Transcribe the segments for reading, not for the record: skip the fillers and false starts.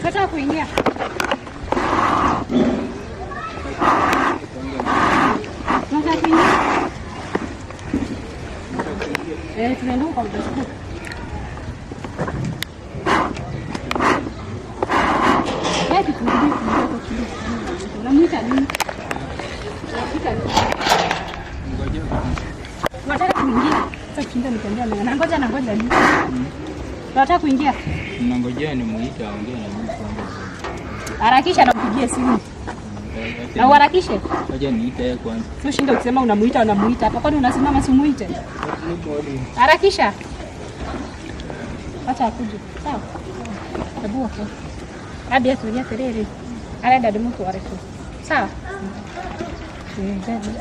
Nataka kuingia. Nataka kuingia. Eh, tunaenda kwa mtashukuru. Eh, tukurudi kidogo kidogo. Unamwita nini? Unamwita nini? Nataka kuingia. Sasa kinda nitembea na ngoja na ngoja nini? Nataka kuingia. Nangojea nimuite aongee na mimi kwanza. Harakisha na mpigie simu. Na uharakishe. Ngoja niite yeye kwanza. Sio shinda ukisema unamuita unamuita hapa. Kwani unasimama si umuite? Harakisha. Acha akuje. Sawa. Hebu wako. Abi aturia terere. Arenda ndimutware ku. Sawa.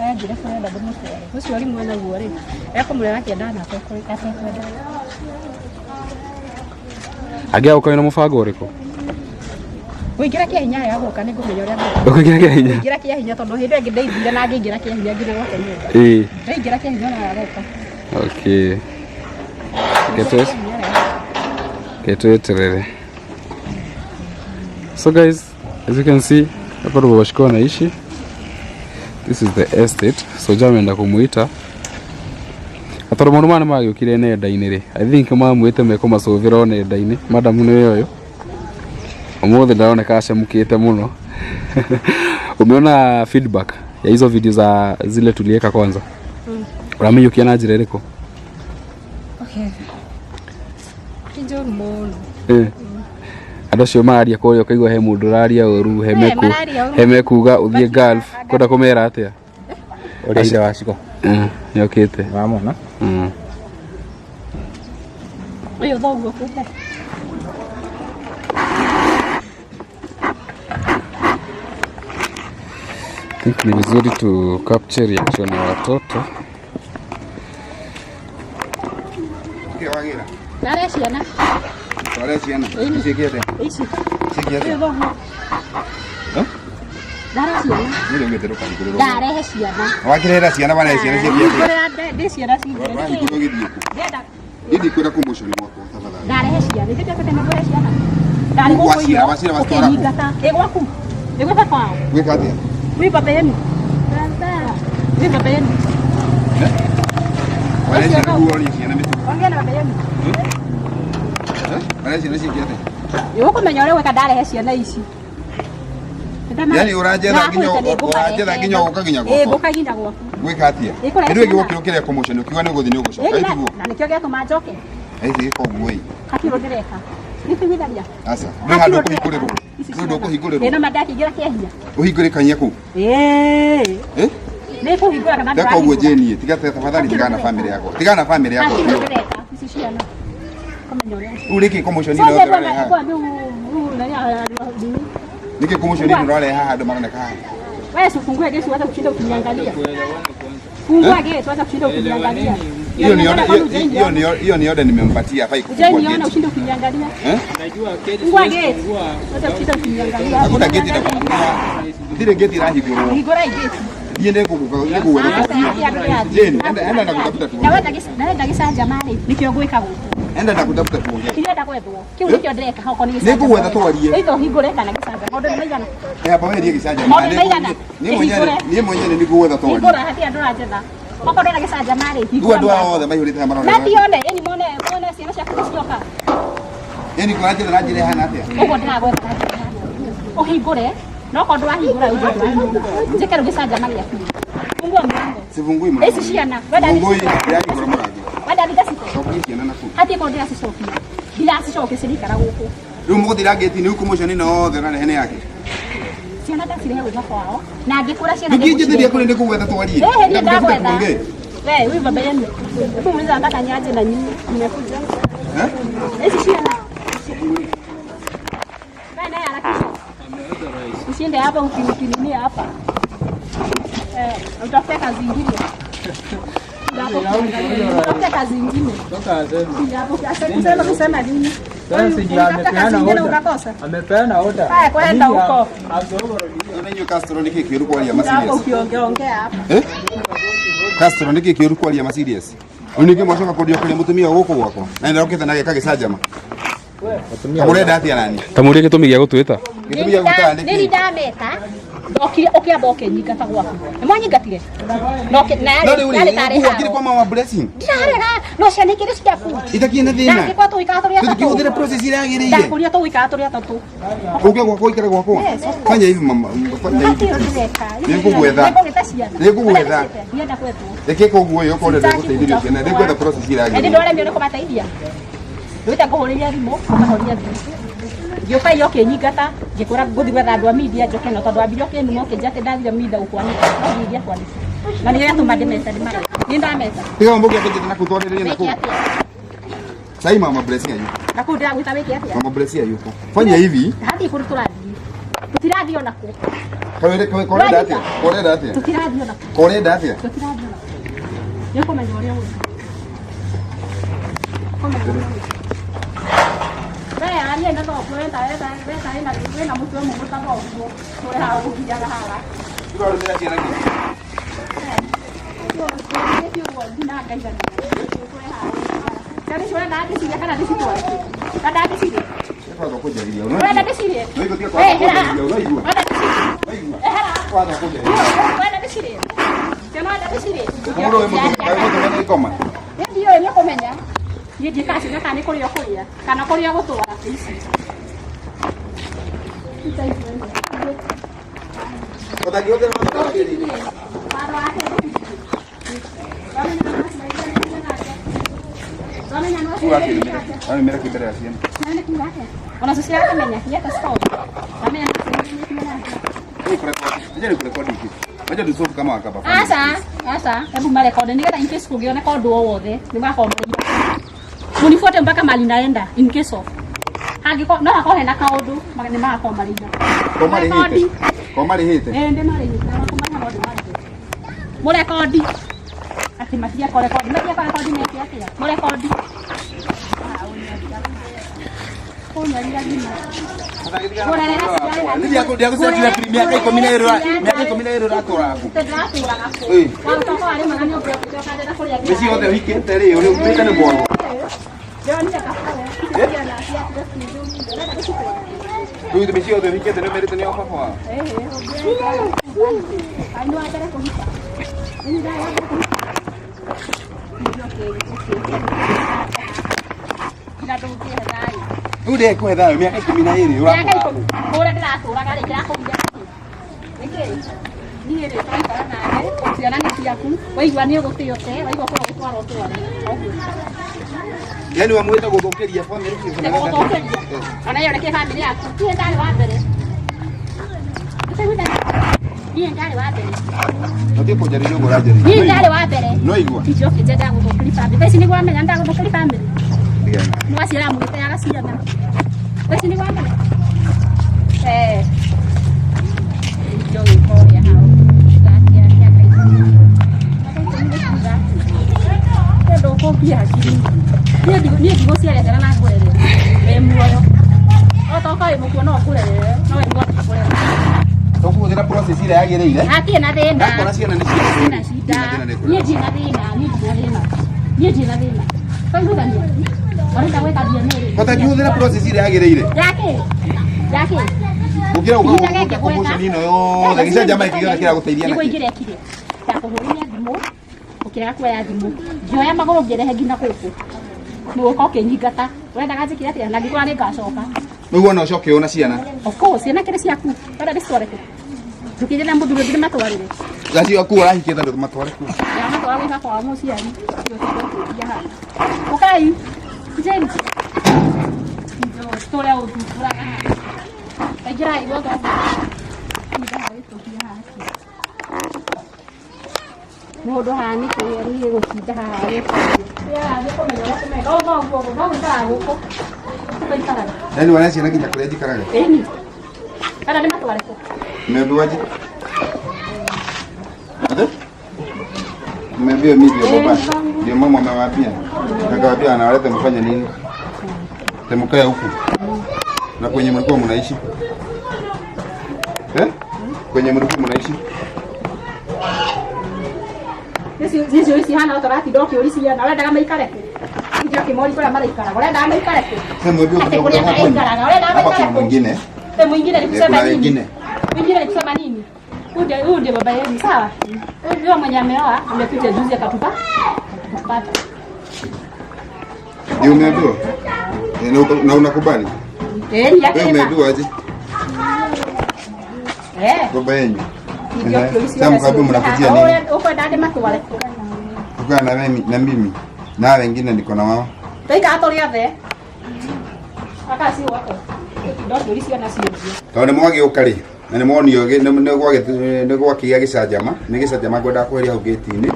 Anjira kũrenda ndĩmũtware. Ũcio ũrĩ mwena guo rĩ, ekũmũrera akĩenda na atekwenda. Angĩaga gũka wĩna mũbango ũrĩkũ? Kũingĩra kĩa hinya ya gũka nĩ ngũmenya ũrĩa ngwĩka. Ũkũingĩra kĩa hinya? Kũingĩra kĩa hinya tondũ hĩndĩ ĩngĩ ndeithire na ngĩingĩra kĩa hinya nginya gwake nyũmba. Ĩĩ. Ndaingĩra kĩa hinya ona agoka. Okay. Reke tweterere. So guys, as you can see, hapa ndo Baba Shiko anaishi. This is the estate. So Joe ameenda kumuita. Na tondũ maũndũ maya nĩ magĩũkire nenda-inĩ rĩ, I think mamwĩte mekũmacũthĩra o nenda-inĩ. Madam nĩwe ũyũ. Ũmũthĩ ndaroneka acemũkĩte mũno. Umeona feedback ya hizo video za zile tulieka kwanza? Ũramĩiyũkia na njĩra ĩrĩkũ? Okay. Ti njũru mũno. Eh. Andũ acio mararia kũrĩa ũkaigua he mũndũ ũraria ũru, he Eh, mararia ũru. he mekuga ũthiĩ Makiuga Gulf, kwenda kũmera atĩa? Ũrĩa ithe wa Ciko. Nĩokĩte. Wamona? Ũyũ thoguo kũte. I think ni vizuri tu capture reaction ya watoto. Nare ciana. Tware ciana. Ciĩkĩte. Ici. Ciĩkĩte. Ũyũ thoguo. Ndare ciana. Nĩ ũngĩte ndũkahingũrĩrwo. Ndarehe ciana. Wakĩrehera ciana wana ciana ciĩkĩte. Hingũrĩra ndĩ ciana cingĩre. Wahingũrwo gĩthiĩ kũ? Ndĩrenda Niĩ ndikwenda commotion gwakwa tafadhali. ndarehe ciana. Ithe ndiokĩte nĩguo ciana. Ndarĩ gũkũ Waciara- iro, waciara wacitwara kũ? ũkĩnyingata. Ĩ gwaku. Ĩ gwĩ baba wao. Gwĩka atĩa? Gwĩ baba yenu. Gwĩ baba yenu. Wale ciana nĩguo ciana mĩtugo. Ongea na baba yenu. Wale ciana ciĩkĩte. Ũkũmenya ũrĩa gwĩka ndarehe ciana ici. Yaani ũranjetha nginya ũranjetha nginya ũgoka nginya Ĩ gwakwa. ngũka nginya gwaku. Gwĩka atĩa? Ĩ kũrehe Hĩndĩ ĩyo ciana. ĩngĩ wokĩra commotion ũkiuga nĩ ũgũthiĩ nĩ ũgũcoka. Ĩ Ĩ tiguo? na nĩkĩo gĩatũma njoke. Ĩ gĩka ũguo ĩ. Hatirĩ ndĩreka. Nĩkũiguithania. Aca. Ndũrĩ handũ ũkũhingũrĩrwo. Ndũrĩ ũndũ ũkũhingũrĩrwo. Ĩ no mandakĩingĩra kĩa hinya. Ũhingũre kanya kũu. Ĩ. Eh? Nĩ kũhingũra kana Ndeka ũguo Jane, tiga tafadhali tigana na family yakwa. Tigana na family yakwa. Hatirĩ ndĩreka ici ciana. Kũmenya ũrĩa. Rĩu nĩkĩ commotion So ĩno yothe kwa ũrareha? kwa nini? Nĩkĩ commotion ĩno ũrareha haha andũ maroneka haha? Wewe si ufungue gate uanze kushinda ukiniangalia. Fungua gate uanze kushinda ukiniangalia. Hiyo ni order, hiyo ni hiyo ni order nimempatia hafai kufungua Hujaniona gate. ushinde ukiniangalia. Eh? Najua gate Fungua siwezi gate. kufungua. Uanze kushinda ukiniangalia. Hakuna gate itafunguliwa. Zile gate irahingũrwo. Hingũra hii gate. Niĩ nĩngũgũka Jane, enda enda ndakutafuta tu. Narenda gĩcanjama rĩ, nĩkĩo ngwĩka gũkũ. Enda ndakutafuta tuongee. Ndirenda gwethwo. Kĩu nĩkĩo ndĩreka hoko nĩ gĩcanjama. Nĩngũgwetha twarie. Either ũhingũre kana gĩcanjama. Maũndũ nĩ maigana. Eh, hapa wewe ndiye gĩcanjama. Maũndũ maigana. Niĩ mwenyewe niĩ mwenyewe nĩngũgwetha twarie. Hingũra hatirĩ andũ ũranjetha. Okorwo ndĩrenda gĩcanjama rĩ, Rĩu hingũra. andũ aya othe maihũrĩte haha maroneka. Na tione, ĩni mone mone ciana ciaku nĩcioka. Yaani kũranjetha na njĩra ĩhana atĩa? Ũguo ndĩragwetha na njĩra ĩhana ũguo. Ũhingũre, no korwo ndũrahingũra ũguo ndũrahingũra. Njĩke rĩu gĩcanjama gĩaku. Fungua mlango. Sifungui mlango. Ici ciana, wenda Fungui, ndĩrahingũra mũrango. Wenda thigacito. Cokia ciana na kũu. Hatirĩ kũndũ ndĩracicokia. Ndiracicokia cirikara gũkũ. Rĩu mũgũthira ngĩti nĩ commotion ĩno yothe ũrarehe nĩ yake. Ciana ndacirehe gwĩ baba wao. Na angĩkũra ciana Ndũkĩnjĩtĩria kũrĩ nĩkũgwetha twarie. Ehe, niĩ Ndakutafuta ndagwetha. tuongee. Wewe, huyu baba yenu. Hebu muulize anataka niaje na nyinyi. Nimekuja. Eh? Hizi ciana. Wewe naye harakisha. Ushinde hapa ukinikinia hapa. Eh, utafute kazi ingine. Utafute kazi ingine. Toka aseme. Hapo kusema kusema nini? Sasa si ndio Unatafuta kazi amepeana ingine order. ukakosa. Amepeana order. Haya, kwenda Nini huko. Nĩ inyuĩ Castro nĩkĩ kĩũru kwaria ma Hapo serious? ukiongea ongea hapa. Eh? Castro nĩkĩ kĩũru kwaria ma serious? Rĩu ningĩ mwacoka kũndio kũrĩa mũtumia gũkũ gwakwa na nĩndokĩte na gĩka gĩcanjama. Kamũrenda atĩa nani? Ta mũrie gĩtũmi gĩa gũtwĩta. Gĩtũmi gĩa gũtara nĩ Nĩ kĩĩ? ndameta ndokire ũkĩamba ũkĩnyingata gwaku nĩ mwanyingatire na No rĩu yarĩ rĩ, tarĩ ũguo haro ngiri kwa mama Blessing. ndirarega no ciana igĩrĩ ciaku Itakiĩ na thĩna. ndangĩkorwo tũgũikara tũrĩ atatũ Tũtingĩhũthĩra process ĩrĩa yagĩrĩire. ndakũria tũgũikara tũrĩ atatũ Ũke gwakwa ũikare gwakwa. Yes, of course. Fanya hivi mama, fanya hivi. Hatirĩ ndĩreka. Nĩngũgwetha. Nĩngũgwĩta ciana. Nĩngũgwetha. Ndienda gwethwo. Reke koguo ĩyo korwo ndĩrenda gũteithĩrĩria ciana, nĩngwetha process ĩrĩa Ĩndĩ yagĩrĩire. ndwaremio nĩ kũmateithia. Ngwĩte ngũhũrĩria thimũ, ũkahoria thimũ. Ngĩũka iyo ũkĩnyingata, ngĩkwĩra ngũthiĩ gwetha andũ a media njoke no tondũ wambire ũkĩnuma ũkĩnjĩra atĩ ndathire media gũkwanĩka, no ndirĩa kwanĩka. Na nĩyo yatũma ndĩmete ndĩmarore. Nĩ ndameta. Tiga mambo gĩa kũnjĩta na kũu twarĩrĩrie na Wĩke kũu. atĩa? Sai mama Blessing hayuko. Na kũu ndĩragwĩta wĩke atĩa? Mama Blessing hayuko. Fanya hivi. Hathiĩ kũrĩ tũrathiĩ. Tũtirathiĩ ona kũ. Kawere kawe korenda atĩa? Korenda atĩa? Tũtirathiĩ ona kũ. Korenda atĩa? Tũtirathiĩ ona kũ. Nĩũkũmenya ũrĩa ũgwĩka. Ũkũmenya ũrĩa ũgwĩka. We aria na thoguo weta wĩna mũtwe mũmũ ta thoguo tũrĩ haha ũgũkinyaga haha. Tũrarũmĩra ciana kĩ? Kwatha kũnjarĩria. Ũrenda ndĩcirie? No igũtiga kwatha kũnjarĩria, ũraigua? Ũraigua? Kwatha kũnjarĩria. Ũrenda ndĩcirie? Ciana ũrenda ndĩcirie? Mũndũ ũyũ mũtũme nĩ ngoma. Niĩ ndiũĩ nĩ ũkũmenya. Niĩ ndiĩkaga ciana kana nĩ kũrĩa ũkũrĩa kana kũrĩa ũgũtwara ici. Ũtangĩhũthĩra watho wagĩrĩire. Watho wake Ũrakĩrũmĩra. Ũrarũmĩra kĩ mbere ya ciana? Ona cucu akamenya yeta stop. Amenya Nĩkũrekodi. Acha nikurekodi kitu. Wacha tusolve kama wakaba. Aca, aca, hebu marekodi nigetha in case kũngĩoneka ũndũ o wothe nĩ magakorwo marĩ munifuate mpaka mali naenda in case of hangĩkorwo no hakorwo hena kaũndũ nĩ magakorwo marĩ Ko marĩhĩte. Ko marĩhĩte. Eh, ndĩ marĩhĩte na kũmarĩha no ndĩmarĩhe. Mũrekodi atĩ matige kũrekodi matige kũrekodi meke atĩa mũrekodi kũnyarira ngima Kũrerera ciana. Ndiagũcokire mĩaka 12 mĩaka 12 ũratũra kũ? Ndĩratũraga kũ Ĩ. Waũcoka warĩmaga nyũmba ũgĩcoka ndĩra kũrĩa Mĩciĩ yothe ũhikĩte rĩ, ũrĩ ũmĩte nĩ mwarwo. Ndĩronire kabaya. Ciana ciaku ciĩthurire. Rĩu mĩciĩ yothe ũhikĩte nĩ ũmerĩte nĩ o baba wao. Rĩu ndĩkũhe thayũ mĩaka 12 ũratũra kũ? Kũrĩa ndĩratũraga rĩ kĩrakũgia nĩkĩ niĩ rĩ tũraikara nawe ciana nĩ ciaku waigua nĩ ũgũtĩo te waigua kũrĩa ũgũtwara ũtware ũguo Yaani wamwĩta gũthũkĩria family biũ nĩ gũgũthũkĩria ona ĩyo nĩkĩ family yaku niĩ ndarĩ wa mbere niĩ ndarĩ wa mbere Natiĩ kũnjarĩria ũguo ũranjarĩria. niĩ ndarĩ wa mbere No igua. Njoke njendaga gũthũkĩria family thaa ici nĩguo wamenya ndagũthũkĩria family nĩwaciara mũgĩteaga ciana thaa ici nĩguo wamenya eh njoke kũrĩa hau ndũkũmbia hakiri niĩ ndigũciara ciana na ngũrere wĩ muoyo otoka wĩ mũkuo no ngũrerere no wĩ muoyo ndikũrera Tũkũhũthĩra process ĩrĩa yagĩrĩire. hatirĩ na thĩna Ndakora ciana nĩ ciaku. Sina shida. Niĩ ndirĩ na thĩna, niĩ ndirĩ na thĩna. Niĩ ndirĩ na thĩna. Twaiguithania? Ũrenda gwĩka DNA rĩ? Ũtangĩhũthĩra process ĩrĩa yagĩrĩire. Yake? Yake? Gũkĩra Ihinda gĩkĩ gũka gwetha. ĩno yothe gĩcanjama gĩkĩ gĩothe kĩragũteithia Nĩguo nakĩ? ingĩrekire. Ndakũhũrĩire thimũ, ũkĩrega kuoya thimũ. Ngĩoya magũrũ ngĩrehe nginya gũkũ. Mũgũka ũkĩnyingata. Ũrendaga njĩke atĩa? Na ngĩkwĩra nĩngacoka. Nĩguo ona ũcoke ũna ciana. Of course, ciana kĩrĩ ciaku. Ũrenda ndĩcitware kũ? Njũkĩre na mũthuri ũngĩ ndĩmatwarĩre. Gacio aku ũrahikĩte ndũ matware kuo. Ndamatwara gwĩ baba wa mũciari. Ũkai. James. Tũrĩa ũthumbũraga haha. Aingĩrai guothe. Mũndũ haha nĩ kũrĩa niĩ gũtinda haha gũikaraga gũkũ tũgaikaraga. Yaani wana ciana nginya kũrĩa njikaraga. Ĩni. Kana nĩmatware kũ? Umeambiwa aje? Ate? Umeambiwa mimi ndio baba. Ndio mama amewaambia. Akawaambia anawaleta mfanye nini? Temkae huku. Na kwenye mlikuwa mnaishi? Eh? Kwenye mlikuwa mnaishi? Nicio cihana o tũratinda ũkĩũria ciana ũrendaga maikare kũ? Ũtindire ũkĩmoria kũrĩa maraikaraga. Ũrenda maikare kũ? Sasa mwambie Ati kuja kũrĩa hapa maraikaraga. Ũrenda hapa maikare kuna kũ? mwingine. Te mwingine ni Eh, kusema kuna nini? wengine. Mwingine ni kusema nini? Huyu ndiye baba yenu, sawa? Huyu ndio mwenye ameoa, amekuja juzi akatupa. Akatupata. Ndio umeambiwa? Eh, na unakubali? Eh, ni yake Wewe umeambiwa aje? Eh. Baba yenu. Ndio Eh, polisi Sasa mkaambiwa mnakujia nini? Ukwenda andĩ matware. Ukaa na mimi na mimi na wengine niko na wao. Tũikara tũrĩ othe. Aka si wako. Ndo ciana ciũrio. Tondũ nĩ mwagĩũka rĩ na nĩ mwonio nĩ gwakĩgĩa gĩcanjama nĩ gĩcanjama ngwendaga kweheria hau gĩti-inĩ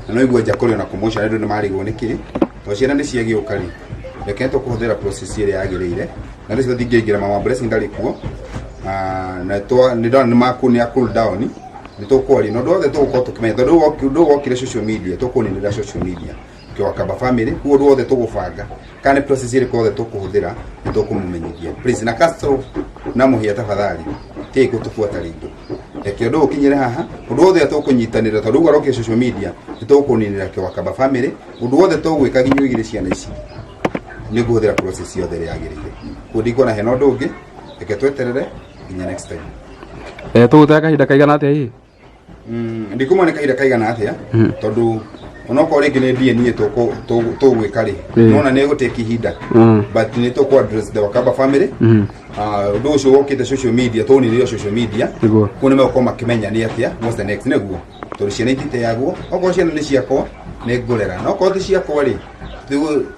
na no igue nja kũrĩ ona commotion andũ nĩ marigwo nĩkĩ tondũ ciana nĩ ciagĩũka rĩ reke tũkũhũthĩra process ĩrĩa yagĩrĩire na rĩu tũtingĩingĩra mama Blessing ndarĩ kuo. Ah, na twa nĩ ndona nĩ maku nĩ a cool down nĩ tũkwaria na ũndũ wothe tũgũkorwo tũkĩmenya tondũ rĩu wokire social media tũkũninĩra social media Kĩwakamba family kuo ũndũ wothe tũgũbanga kana nĩ process ĩrĩkũ yothe tũkũhũthĩra nĩ tũkũmũmenyithia. Please na Castro na Mũhĩa tafadhali tigai gũtũbuata rĩngĩ reke ũndũ ũyũ ũkinyĩre haha ũndũ wothe tũkũnyitanĩra tondũ rĩu arokire social media nĩ tũkũninĩra Kĩwakamba family ũndũ wothe tũgwĩka nginya ũigĩre ciana ici nĩ ngũhũthĩra process yothe ĩrĩa yagĩrĩire kuo ndikuona hena ũndũ ũngĩ reke tweterere nginya next time. Eh, tũgũtega kahinda kaigana atĩa hihi? Ndikumva nĩ kahinda kaigana atĩa tondũ onokorwo rĩngĩ nĩ DNA tũgwĩka rĩ nona nĩ ĩgũtake ihinda but nĩ tũkũ address the Wakamba family. Ah, ũndũ ũcio wokĩte social media tũninĩrio social media Nĩguo. kuo nĩ megũkorwo makĩmenya nĩ atĩa what's the next nĩguo tondũ ciana ititeagwo okorwo ciana nĩ ciakwa nĩ ngũrera na okorwo ti ciakwa rĩ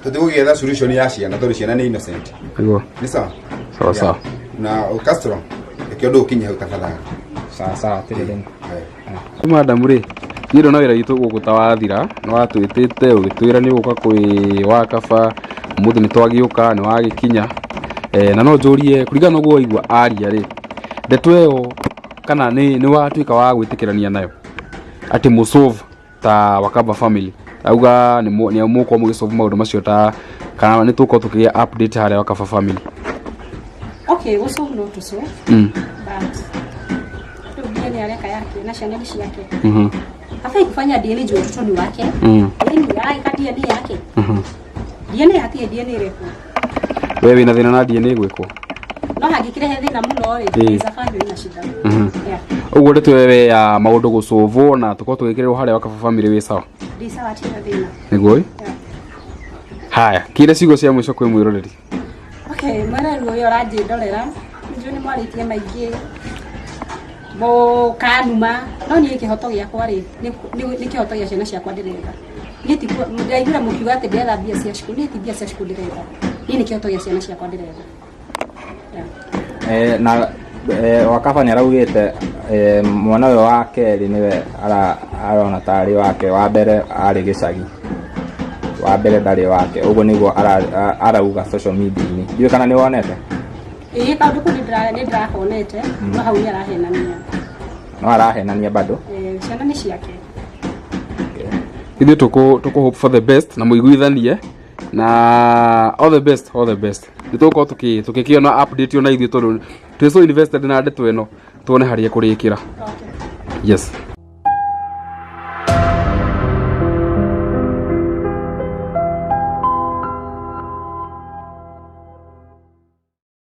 tũtigũgĩetha solution ya ciana tondũ ciana nĩ innocent. Nĩguo. Nĩ sawa? Sawa sawa. Na Castro reke ũndũ ũkinye hau tafadhali. Sawa sawa, tirĩ thĩna. Haya. Madam rĩ niĩ ndona wĩra witũ gũkũ ta wathira nĩ watwĩtĩte ũgĩtwĩra nĩ ũgũka kwĩ Wakaba ũmũthĩ nĩ twagĩũka nĩ wagĩkinya eh, na no njũrie kũringana na ũguo waigua aria rĩ ndeto ĩyo kana nĩ watuĩka wa gwĩtĩkĩrania nayo atĩ mũsolve ta Wakamba family auga nĩ mũgũkorwo mũgĩsolve maũndũ macio ta kana nĩ tũgũkorwo tũkĩgĩa update harĩa Wakaba family? Okay, gũsolve no tũsolve but rĩu DNA areka yake na ciana nĩ ciake. Hafai kufanya DNA juu watoto ni wake. Yaani araika DNA yake. DNA hatirĩ DNA ĩrekwo. We wĩna thĩna na DNA gwĩkwo? No hangĩkĩrehe thĩna mũno rĩ, safari ina shida. Yeah. Ũguo ndeto wewe ya maũndũ gũcũvwo na tũkorwo tũgĩkĩrĩrwo harĩa Wakaba family wĩ sawa? Ndĩ sawa hatirĩ thĩna. Nĩguo ĩ? Yeah. Haya kĩre ciugo cia mũico kwĩ mwĩroreri. Okay, mwĩroreri ũyũ ũranjĩndorera njũĩ nĩ mwarĩtie maingĩ mũkanuma no niĩ kĩhoto gĩakwa rĩ nĩ kĩhoto gĩa ciana ciakwa ndĩretha. Niĩ ti ndĩraiguire mũkiuga atĩ ndĩretha mbia cia cukuru, niĩ ti mbia cia cukuru ndĩretha, niĩ nĩ kĩhoto gĩa ciana ciakwa ndĩretha. Yeah. Eh, na eh, Wakaba nĩ araugĩte eh, mwana ũyũ wa kerĩ nĩwe arona tarĩ wake wa mbere arĩ gĩcagi wa mbere ndarĩ wake ũguo nĩguo arauga social media-inĩ ndiũĩ kana nĩ wonete. Ĩĩ kaũndũ kau nĩ ndĩrakonete no hau nĩ arahenania. No arahenania bado. Eh, ciana nĩ ciake. Ithuĩ tũkũ hope for the best na mũiguithanie na all the best, all the best. Nĩ tũgũkorwo tũgĩkĩona update ona ithuĩ tondũ twĩ so invested na ndeto ĩno tuone harĩa ĩkũrĩkĩra. Okay. Yes.